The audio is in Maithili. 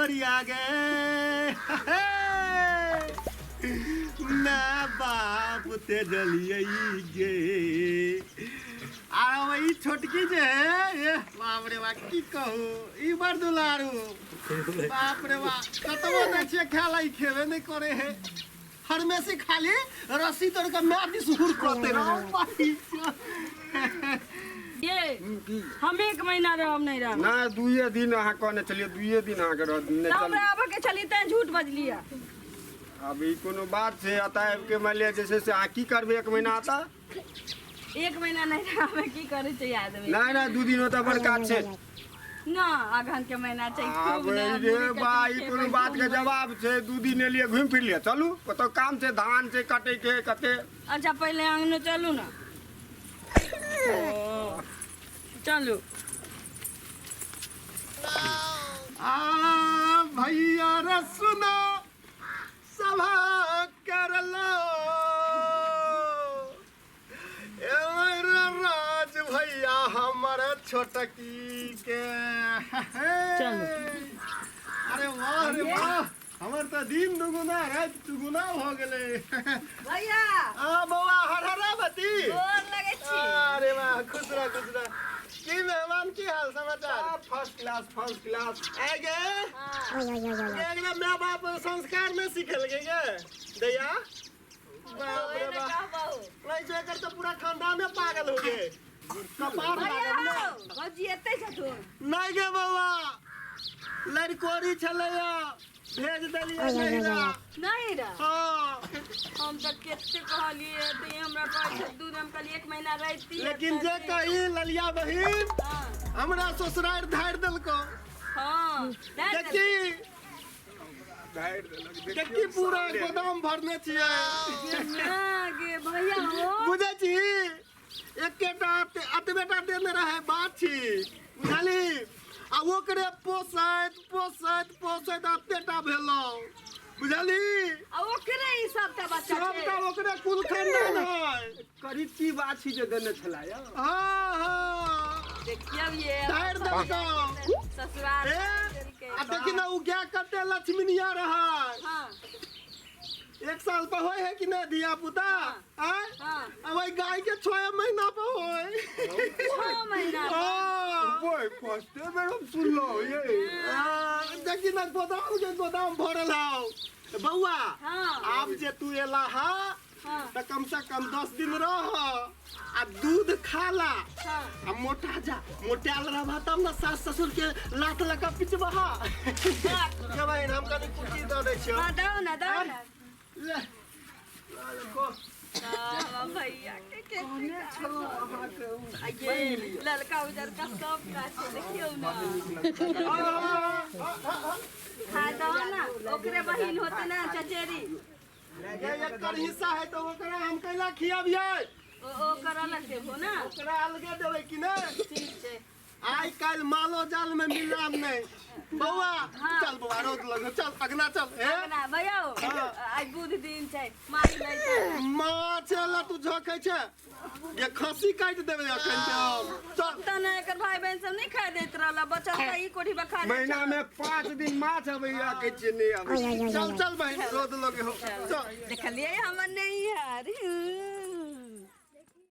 लड़कोरिया गे। माय बाप ते जलियै गे। आ ई छोटकी जे है, ए बाप रे बाप, की कहू, ई बड़ दुलारू। बाप रे बाप, कतबो दै छियै खाय ला, ई खेबे नहि करे है। हरमेशी खाली रस्सी तोड़ के मार दिस हुर करते रहो भाई। ये हम एक महीना रहब, नहीं रहब। ना, दुइये दिन अहाँ कहने छलियै, दुइये दिन अहाँके रह नहि। तऽ चल हमरा आबऽ के छली तैं झूठ बजलियै। अब ई कोनो बात छै? एतऽ आबि के मानि लिअ जे छै से अहाँ की करबै एक महीना एतऽ? एक महीना नहीं रहब, की करै छै आदमी? नहि नहि, 2 दिन ओतऽ बड़ काज छै। ना, अगहन के महीना छै। आब खूब ने रे मुरही बा, कचरी ई खेबै, कोनो बात के घूमबै। जवाब छै? 2 दिन एलियै, घुमि फिर लिअ, चलू, कतौ काम छै, धान छै कटै के कते। अच्छा, पहिले अंगनो चलू ना। ओ, चलू। आ भैया रे सुनो, सभा कर लो। ए रे राज भैया, हमर छोटकी के। चलू। अरे वाह रे वाह, हमर तऽ दिन दुगुना राति दुगुना भऽ गेलै। भैया। आ बौआ, हर हरा बती। गोर लगै छी। अरे वाह, खुश रह, खुश रह। की मेहमान, की हाल समाचार? First class, first class. आइ गे। हाँ। एकरा माय बाप संस्कार नहि सिखेलकै गे दैया? बाप रे ओहे बाप। कहबहु। नहीं जो, एकर तऽ पूरा खानदाने पागल हो गए, कपार भैया लागल ने। हौ, भौजी एतै छथुन? नहीं गे बौआ, लड़कोरी छलैया, भेज देलियै नहिरा। नहीं रह? हाँ। हम तऽ कते कहलियै तऽ हमरा कहै छै 2 दिन, हम कहलियै एक महीना रहती। लेकिन जे कही ललिया बहिन, हमरा ससुरारि धारि देलको। हाँ। देखी। धारि देलक। देखी, पूरा गोदाम भरने छियै। ना गे भैया हो। बुझै छी, एकेटा एतबेटा देने रहै बाछी, बुझली? आ ओकरे पोसैत पोसैत पोसैत एतेटा भेलौ, बुझली? आ ओकरे ई सबटा बच्चा छै? सबटा ओकरे, कुल खानदान है। करीची बाछी जे देने छला यौ। हाँ। देखियौ ये। धारि देलकौ। ससुराल ए, देलकै। आ देखी ने, उ गाय कते लक्ष्मीनिया रहै। एक साल पर होय है कि नहीं धिया पुता? आय? हाँ। अब ओहि गाय के 6 महीना पर होय। 6 महीना पर? हाँ। ओए, फर्स्टे बेर हम सुनलहुँ ये। हाँ, देखी ने, गोदाम के गोदाम भरल हौ बौआ। आब जे तू एला हा तऽ कम से कम 10 दिन रह आ दूध खा ला आ मोटा जा। मोटायल रहबा तब ने सास ससुर के लात लऽ कऽ पिचबहा। गे बहिन, हम कनि कुट्टी दऽ दै छियौ। हाँ, दौ ना, दौ ना। ले ले, देखो। हाँ, भैया के केने आ ये ललका उजरका सब गाछ छै, देखियौ ना। खा दो ना, ओकरे बहिन होते ना, चचेरी। गे, एकर हिस्सा है तऽ ओकरा हम कैला खियाबियै? ओकर अलग देबो ना? ओकरा अलगे देबै कि नहि? ठीक छै। आइ काल्हि मालो जाल में मिलान नहीं बौआ। चल बौआ, रौद लगो, चल अगना चल हे। अपना भैया। हाँ। आइ बुध दिन छै, माछ लै छै। माछ ला तू झोकै छै? ये खस्सी काटि देबै अखन के हम। चल। तऽ ने एकर भाई बहन सब नहि खाय दैत रहल, बचल तऽ ई कोठी पर खा दै। महीना में 5 दिन माछ अबैया, कहै छियै नहि अबै। चल चल बहिन, रौद लगे हो, चल। देखलियै, हमर नहीं यार।